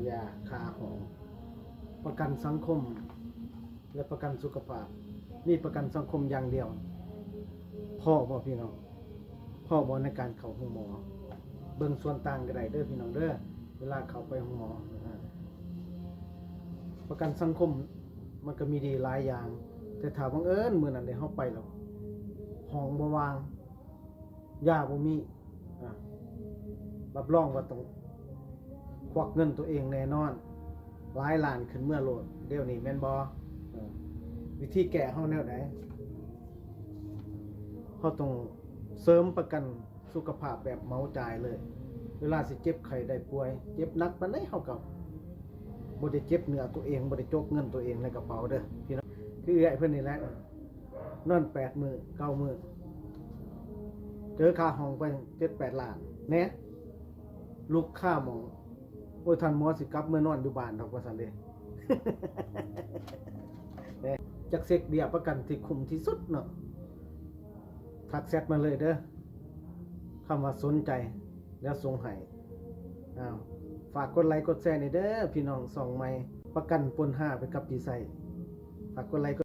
ຢາຂ້າຫ້ອງ ປະກັນສັງຄົມ ແລະ ປະກັນສຸຂະພາບ ມີປະກັນສັງຄົມຢ່າງດຽວ ພໍບໍ່ພີ່ນ້ອງ? ພໍບໍ່ໃນການເຂົ້າໂຮງໝໍ? ເບິ່ງສ່ວນຕ່າງກໍໄດ້ເດີພີ່ນ້ອງເດີ ເວລາເຂົ້າໄປໂຮງໝໍ. ອາ ປະກັນສັງຄົມມັນກໍມີດີຫຼາຍຢ່າງ ແຕ່ຖ້າບັງເອີນມື້ນັ້ນເດ ເຮົາໄປແລ້ວຫ້ອງບໍ່ວ່າງ ຢາບໍ່ມີ ອາ ຮັບຮອງວ່າຕ້ອງຄວັກເງິນໂຕເອງແນ່ນອນ ຫຼາຍລ້ານຂຶ້ນເມືອໂລດ ດຽວນີ້ແມ່ນບໍ່? ເອີ ວິທີແກ້ເຮົາແນວໃດ? ເຮົາຕ້ອງເສີມປະກັນສຸຂະພາບແບບເໝົາຈ່າຍເລີຍ ເວລາຊິເຈັບໄຂ້ໄດ້ປ່ວຍ ເຈັບໜັກປານໃດເຮົາກໍບໍ່ໄດ້ເຈັບເນື້ອໂຕເອງ ບໍ່ໄດ້ຈົກເງິນໂຕເອງໃນກະເປົາເດີພີ່ນ້ອງ. ຄືເອື້ອຍເພິ່ນນີ້ແຫຼະ ນອນແປດມື້ເກົ້າມື້ ເຈີຄ່າຫ້ອງໄປເຈັດແປດລ້ານແນ່ ລຸກຄາໝໍ້ ໂອ້ຍ ທ່ານໝໍຊິກັບເມືອນອນຢູ່ບ້ານດອກ ວ່າຊັ້ນເດ້. ແນ່ ຈັກເຊັກເບ້ຍປະກັນທີ່ຄຸ້ມທີ່ສຸດເນາະ ທັກແຊັດມາເລີຍເດີ ຄຳວ່າສົນໃຈ ແລ້ວສົ່ງໃຫ້. ອ້າວ ຝາກກົດໄລກົດແຊແດ່ເດີພີ່ນ້ອງ ຊ່ອງໃໝ່ ປະກັນປົນຫ້າໄປກັບທີ່ໃຊ້ ຝາກກົດໄລ